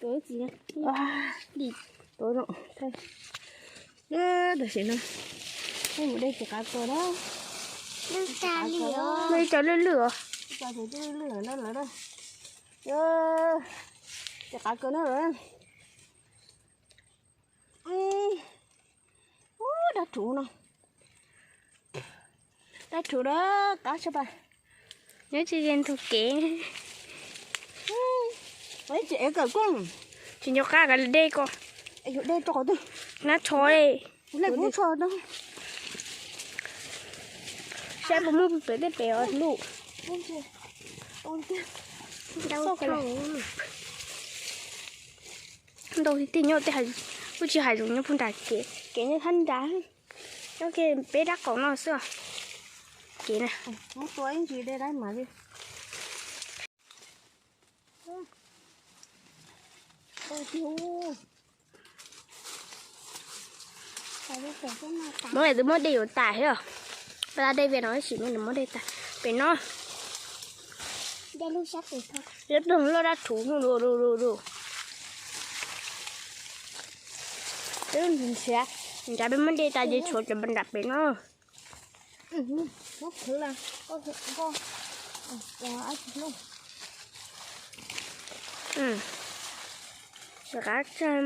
Tuav ib txiv, tuav zoo. Tam sim no peb mus de txiv qav kaws na. Lwj cov lwj lwj os. Lwj lwj no lawm. Txiv qav kaws na lawm. Ub, dab rhuv no. Dab rhuv dab qab tshaj plaws. Nyob tsis ze ntug kev. Tsis ev kawm koj. Tsis nco qab kav liam dej ko. Yuav dej rau qhov twg? Nab tsho. Lej pub tsho no. Saib puas muaj pem tej pem os lub. Ntau tiag tiag nyob tej, kuj tsis hais lus nyob puag nram kev, kev nyob thab nrad. Nyob kiag peb dab qaum no xwb. Kev na. Muab, twb muab dej yuav tas thiab. Pab dej ve no ib sim no muab dej tas pem no. Ib tug loj dab rhuv du du du. Twb nrhiav, nrhiav peb muab dej tas ces tshuav cov nram pem no. Txiv qav tsag.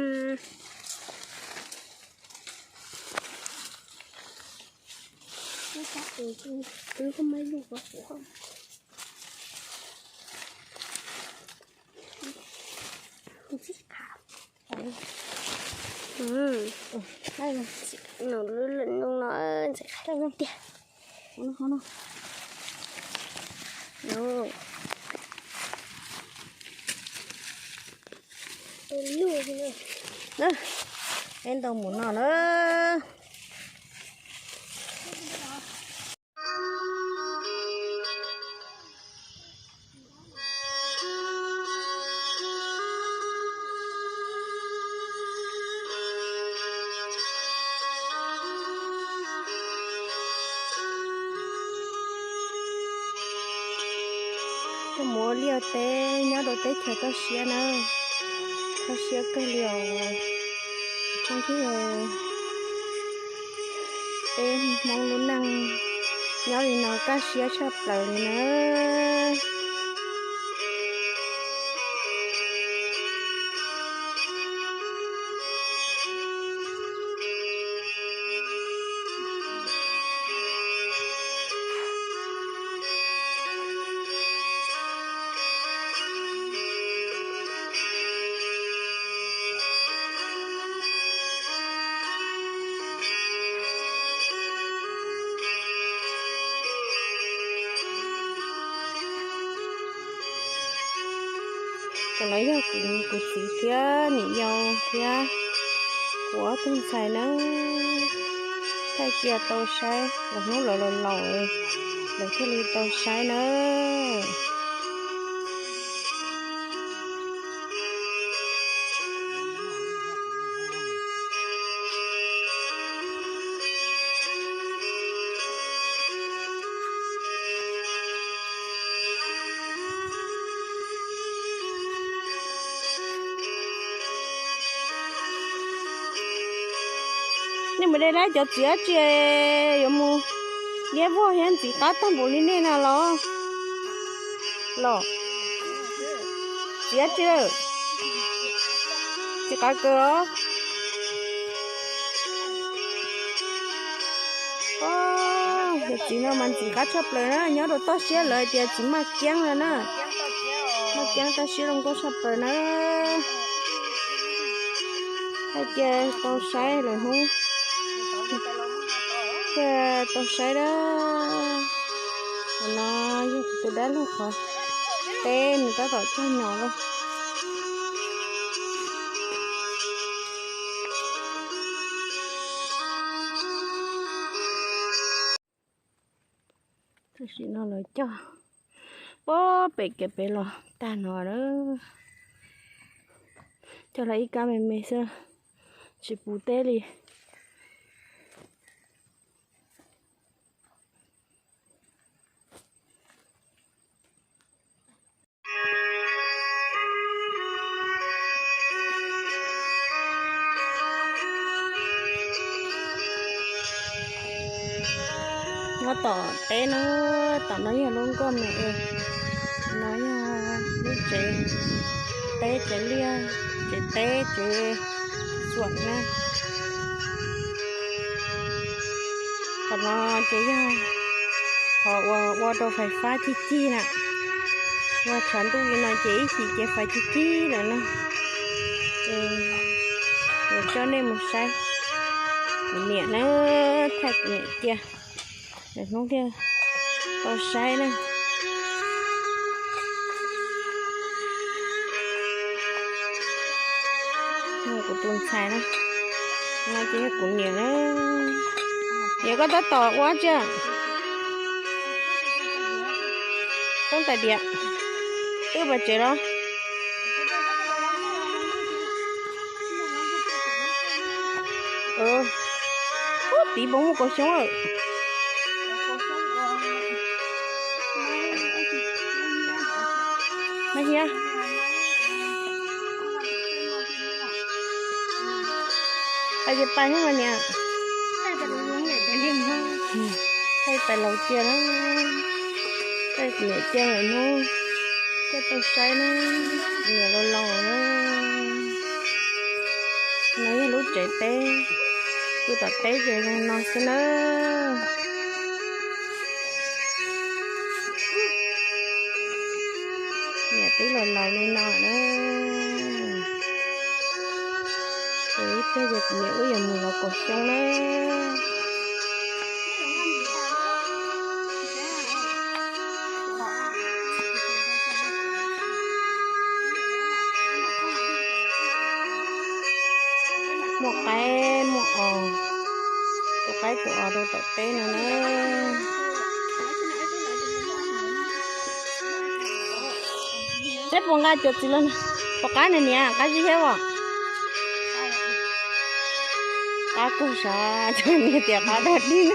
Nws lwj lwj no ntxim qab tiag. Peb ntau mus no na. Tuaj mus ua liaj ua teb nyob rau teb chaws toj siab na, toj siab kawg li os. Peb Hmoob lub neej nyob li no kaj siab tshaj plaws li na. Cov no yog kuv txiv thiab niam yau thiab kuv ob tug ntxhais na. Thaij cia tau saib, lawv hnub lawv laus laus lawv thiaj li tau saib na. Nej mus de lawm cov txiv dab tsi yuav mus liab vog thiab ntxiv qab tag npaum li nej na los? Los, txiv dab tsi lawm? Txiv qav kaws os. Cov txiv no mas ntxim qab tshaj plaws na, nyob rau toj siab lawm tias txiv maj kiab lawm na. Maj kiab toj siab zoo nkauj tshaj plaws na. Thaij cia tau saib lawm hnub thiaj tau saib na. Qhov no yog kuv tus dab laug qhov teb nws tab tom cog nyom lawm. Tam sim no lawv cog puag pem kev pem los tag no lawm. Cog los ib kab me me xwb, tsis puv teb li. Nyob tom teb no, tom no yog lub nkoj me es, no yog lub tsev teb tsev liaj, tsev teb tsev xuam na. Qhov no ces yog qhov uas ua rau fais fab cig cig na, yog tshav ntuj li no ces ib chim ces fais cig cig lawm na. Ces yuav coj nej mus saib kuv niam na, thaij kuv niam cia, lwm hnub thiaj tau saib na. Kuv tus ntxhais na, no ces yog kuv niam na. Niam, koj tab tom ua tsi? Toob tais diav, twb pas tsev los? Ub, tiv pas muaj kaus xyoob lawm. Mas hiab, pais ces pais hnub mas niam. Thaij pais laus cia na, thaij kuv niam cia lawm hnub, thiaj tau saib na, kuv niam laus laus na. No yog lub tsev teb, kuv tom teb ces zoo no xwb nawb. Niam twb laus laus li no na, ces ib pliag ces kuv niam wb yuav mus lov kaus xyoob na. Muaj qaib muaj os, tus qaib tus os rau tom teb no na. Seb puas nqa cuav txiv los, puas qab na niam, qab zib thiab os. Qab kawg sav, cov niag tias qab dog dig.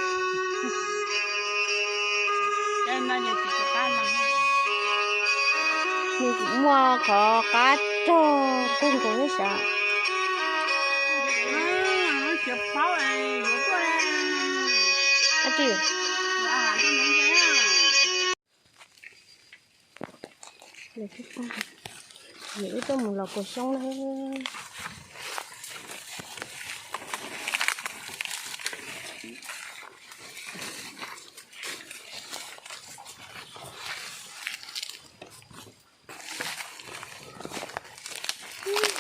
Nws kuj muaj qhov qab rog kawg nkaus thiab sav. Wb tuaj mus lov kaus xyoob na.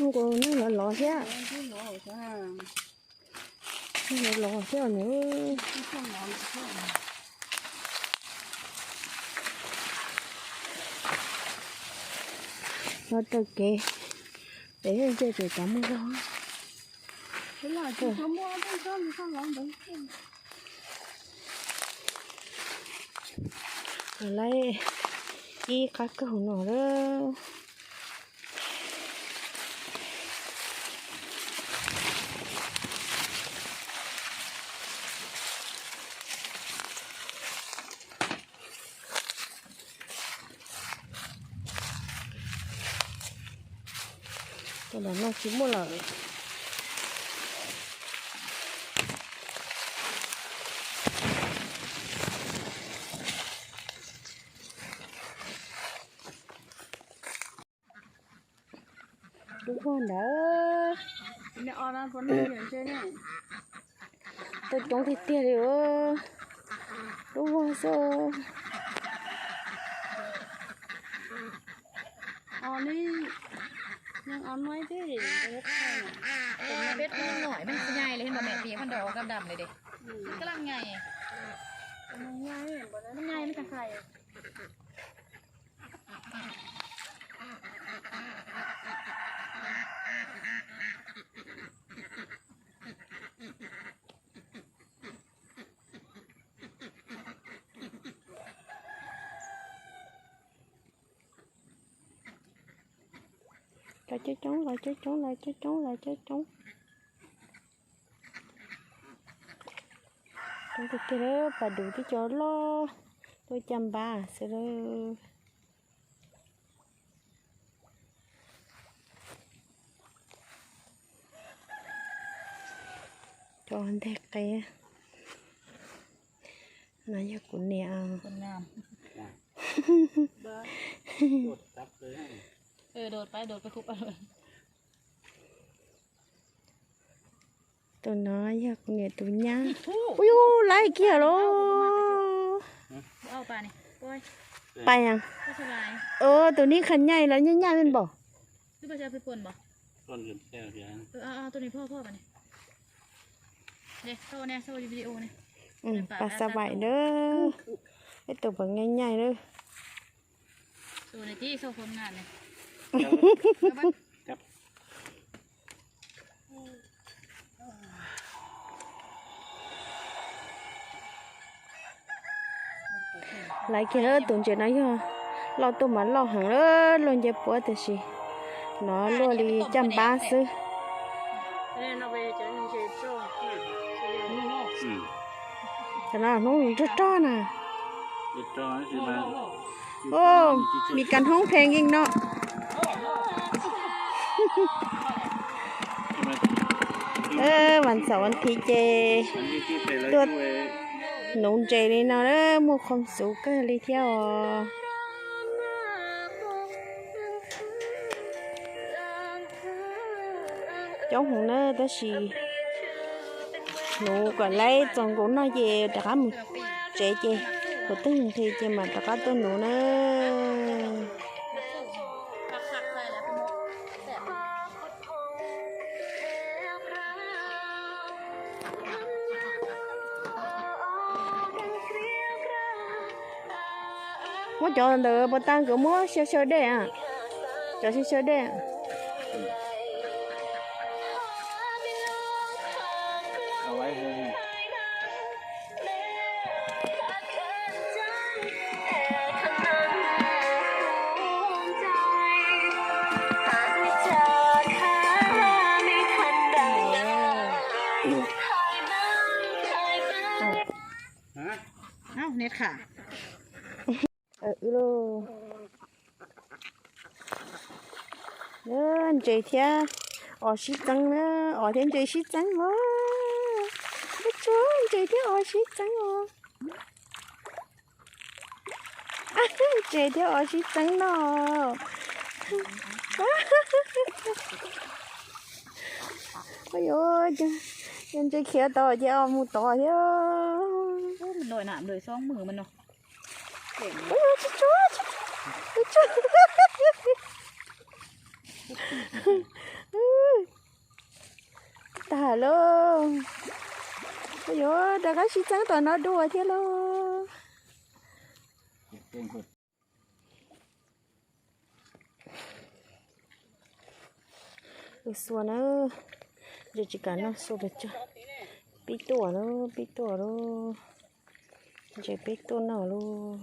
Nkaus neeg lov lov thiab. Neeg lov lov thiab nws. Lov raws kev, pem nce pem tod muaj zog. Lawv ib qab kawg hauv no lawm. Tus no tsis muaj lawm. Lub vog ntawd tau coob tiag tiag li. Lub vog xwb. Los coob coob, los coob coob, los coob coob, los coob coob. Coob tiag tiag, pas duv twb cov loj tuaj caj npab xwb lawm. Cov nteg qe. No yog kuv niam. Tus no yog kuv niam tus nyab. Ui, laiv kiag lauj. Pais, tus neb khav nyaj los nyaj nyaj me npaum. Pab xa vais na, ib tug pas nyaj nyaj na. Laiv kiag, tus ntses no yog loj tuaj mas loj heev, luaj nce puab tiam sis no luaj li caj npab xwb. Cov no hnub rog rog na. Mis kas hnub pheej yeej no. Vas ntxaum vas thiv ces tuaj nuv ntses li no muaj khuam xuv kawg li thiab os. Coob heev na tab sis nuv kom laib txaus nkaus noj ces rov qab mus tsev ces thaum twg nqhis ces mam rov qab tuaj nuv na. Muab cov ntawd puas tas, nkawd muab xyaw xyaw dej, cov xyaw xyaw dej. Ntses thiab os sib txeeb na, os thiab ntses sib txeeb os. Ntses thiab os sib txeeb os. Ntses thiab os sib txeeb no. Ntses khiav tod ces os mus tod thiab. Tag lauj. Yuav rov qab sib txeeb tom no dua thiab lauj. Lub xua na, ntses tsis kam noj xua pes tsawg. Pib tuaj lauj, pib tuaj lauj. Ntses pib tuaj noj lauj.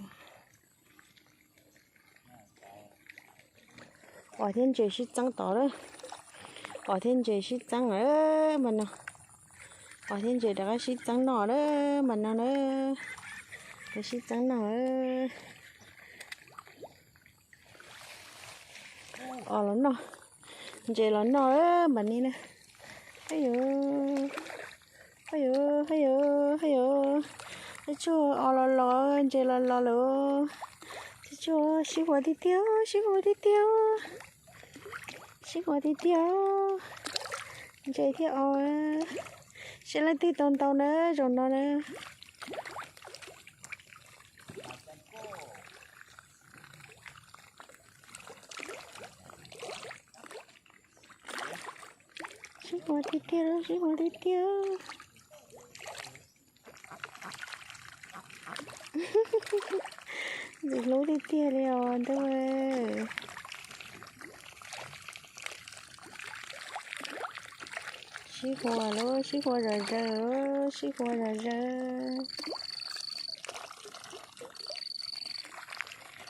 Os thiab ntses sib txeeb tod lawm. Os thiab ntses sib txeeb lawm mas no. Os thiab ntses rov qab sib txeeb noj lawm mas no na. Sib txeeb noj. Os los noj, ntses los noj mas ni na. Ua yuav, ua yuav, ua yuav, ua yuav. Tib tsuag os los los, ntses los los lawm. Tib tsuag sib huas tiag tiag, sib huas tiag tiag. Sib huas tiag tiag. Ntses thiab os. Seb leej twg tau ntau na zaum no na. Sib huas tiag tiag, sib huas tiag tiag. Ntxim hlub tiag tiag li os ntuj. Sib huas lauj, sib huas zom zaws, sib huas zom zaws.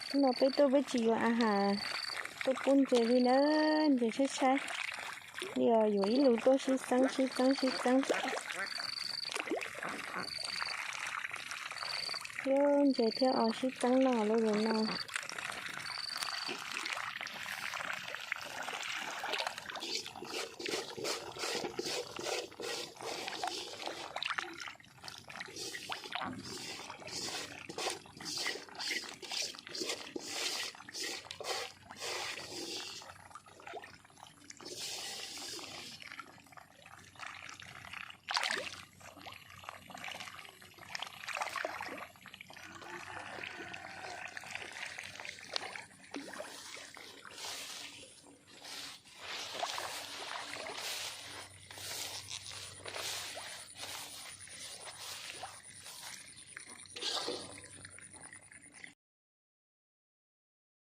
Hnub no peb tuaj peb tsis yuav a has, tuaj pub ntses li na, ntses tshaib tshaib li os, yuav ib lus tuaj sib txeeb sib txeeb sib txeeb. Yuav ntses thiab os sib txeeb noj lub zaum no.